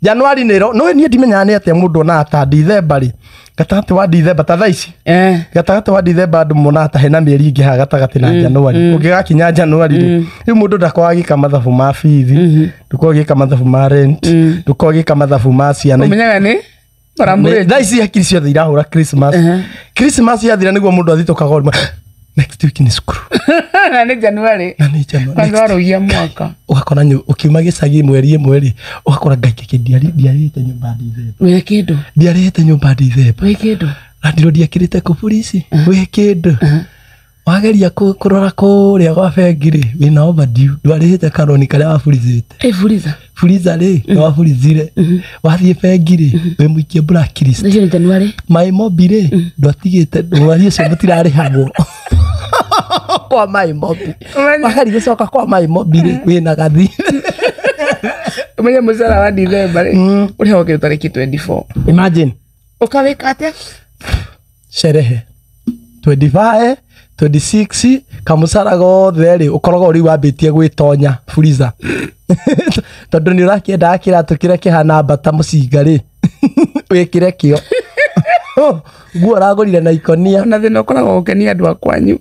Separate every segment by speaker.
Speaker 1: Januari nä no niä ndimenyaga nä atä må ndå onaga ta Dithemba rä gatagatĩ wa Dithemba ta thaa ici gatagatĩ wa Dithemba andũ monaga ta hena mĩeri ĩngĩ haha gatagatĩ na Januari. Ũngĩgakinya Januari rĩ, rĩu mũndũ ndakoragwo agĩka mathabu ma bithi, ndũkoragwo agĩka mathabu ma rent, ndũkoragwo agĩka mathabu ma ciana.
Speaker 2: Ũmenyaga nĩ maramũrĩte.
Speaker 1: Thaa ici hakiri ciothe irahũra Christmas. Christmas yathira nĩguo mũndũ athitũkaga ũrimũ, next week nĩ cukuru.
Speaker 2: Na nĩ January.
Speaker 1: Na nĩ January.
Speaker 2: Kwanza warũgia mwaka.
Speaker 1: Ũgakora ũkiuma gĩcagi mweri ĩmwe rĩ, ũgakora ngai kĩkĩ ndiarĩhĩte nyũmba Dithemba.
Speaker 2: Wĩ kĩndũ.
Speaker 1: Ndiarĩhĩte nyũmba Dithemba.
Speaker 2: Wĩ kĩndũ.
Speaker 1: Landlord ekĩrĩte kuburi ici wĩ kĩndũ. Wageria kũrora kũrĩa gwa bengi rĩ, wĩna overdue, ndwarĩhĩte karoni karĩa waburizĩte.
Speaker 2: Ĩ fuliza.
Speaker 1: Fuliza rĩ, nĩ waburizire. Wathiĩ bengi rĩ, wĩ mũikie blacklist.
Speaker 2: Ũcio nĩ January.
Speaker 1: Maĩ mobi rĩ, ndwatigĩte mweri ũcio mũtirarĩhagwo kwa maĩ mobi. Wahari gũcoka kwa maĩ mobi rĩ, wĩna gathi.
Speaker 2: Ũmenye mũcara wa Dithemba rĩ, ũrĩhagwo kĩndũ tarĩki 24.
Speaker 1: Imagine.
Speaker 2: Ũkawĩka atĩa?
Speaker 1: Sherehe 25 26 kamucara gothe rĩ, ũkoragwo rĩu wambĩtie gwĩtonya freezer tondũ nĩ ũrakĩendaga kĩratũ kĩrĩa kĩhana mbata mũcinga rĩ, wĩkĩre kĩo nguo ũragũrire na ikonia.
Speaker 2: Ona thĩna ũkoragwo ũkenia andũ a kwanyu.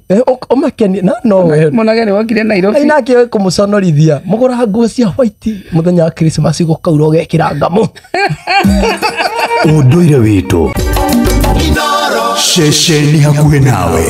Speaker 1: Ũmakenie na no we.
Speaker 2: Monage nĩ wokire Nairobi.
Speaker 1: Nake kũmũconorithia mũgũraga nguo cia white mũthenya wa Christmas gũkaura ũgekĩra ngamu.
Speaker 3: Ũndũire witũ ceceni hakuhĩ nawe.